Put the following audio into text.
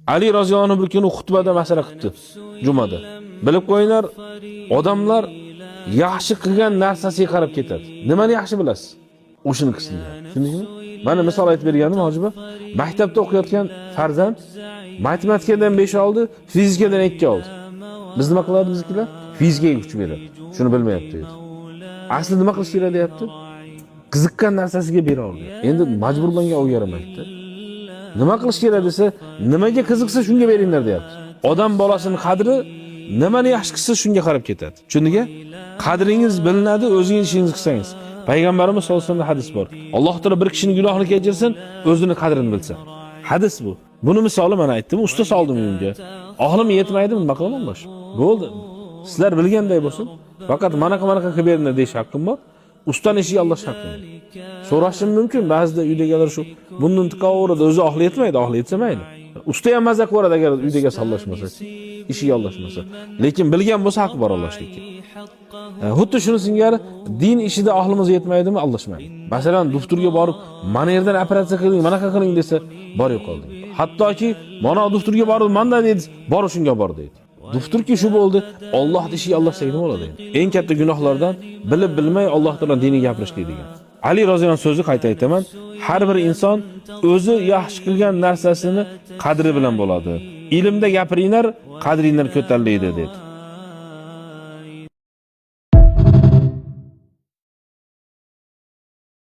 Ali roziyallohu anhu bir kuni xutbada masala qilibdi jumada. Bilib qo'yinglar, odamlar yaxshi qilgan narsasiga qarab ketadi. Nimani yaxshi bilasiz? O'shani qilsin. Tushundingizmi? Mana misol aytib bergandim hojiba. Maktabda o'qiyotgan farzand matematikadan 5 oldi, fizikadan 2 oldi. Biz nima qiladi biznikilar? Fizikaga kuch beradi. Shuni bilmayapti dedi. Asli nima qilish kerak deyapti? Qiziqqan narsasiga bera oldi. Endi majburlangan u yaramaydi. Nima qilish kerak desa, nimaga qiziqsa shunga beringlar deyapti. Odam bolasini qadri nimani yaxshi qilsa shunga qarab ketadi. Tushundingmi? Qadringiz bilinadi o'zingiz ishingizni qilsangiz. Payg'ambarimiz sollallohu alayhi vasallamda hadis bor. Alloh taolo bir kishining gunohini kechirsin, o'zini qadrini bilsa. Hadis bu. Buni misoli mana aytdim, usta soldim uyimga. Oxlim yetmaydi, nima qilaman bosh? Bo'ldi. Sizlar bilganday bo'lsin. Faqat manaqa manaqa qilib beringlar deyish haqqim bor. Ustani ishiga aldash haqqim yo'q. So'rashim mumkin. Ba'zida uydagilar shu bundan tiqaveradi, o'zi oxli yetmaydi, oxli yetsa mayli. Usta ham maza qilaveradi agar uydagi sollashmasa, ishiga aldashmasa. Lekin bilgan bo'lsa haqqi bor aldashlikka. Xuddi shuni singari din ishida ohlimiz yetmaydimi, aldashmaydi. Masalan, doktorga borib, mana yerdan operatsiya qiling, manaqa qiling desa, bor yo'qol deydi. Hattoki mana doktorga borib, manda deydi, bor shunga bor deydi. Doktorki shu bo'ldi, Alloh ishiga aldashsak nima bo'ladi endi? Eng katta gunohlardan bilib bilmay Alloh taolo diniga gapirishlik degan. Ali roziyallohu anhu so'zi qayta aytaman, har bir inson o'zi yaxshi qilgan narsasini qadri bilan bo'ladi. Ilmda gapiringlar, qadringlar ko'tariladi dedi.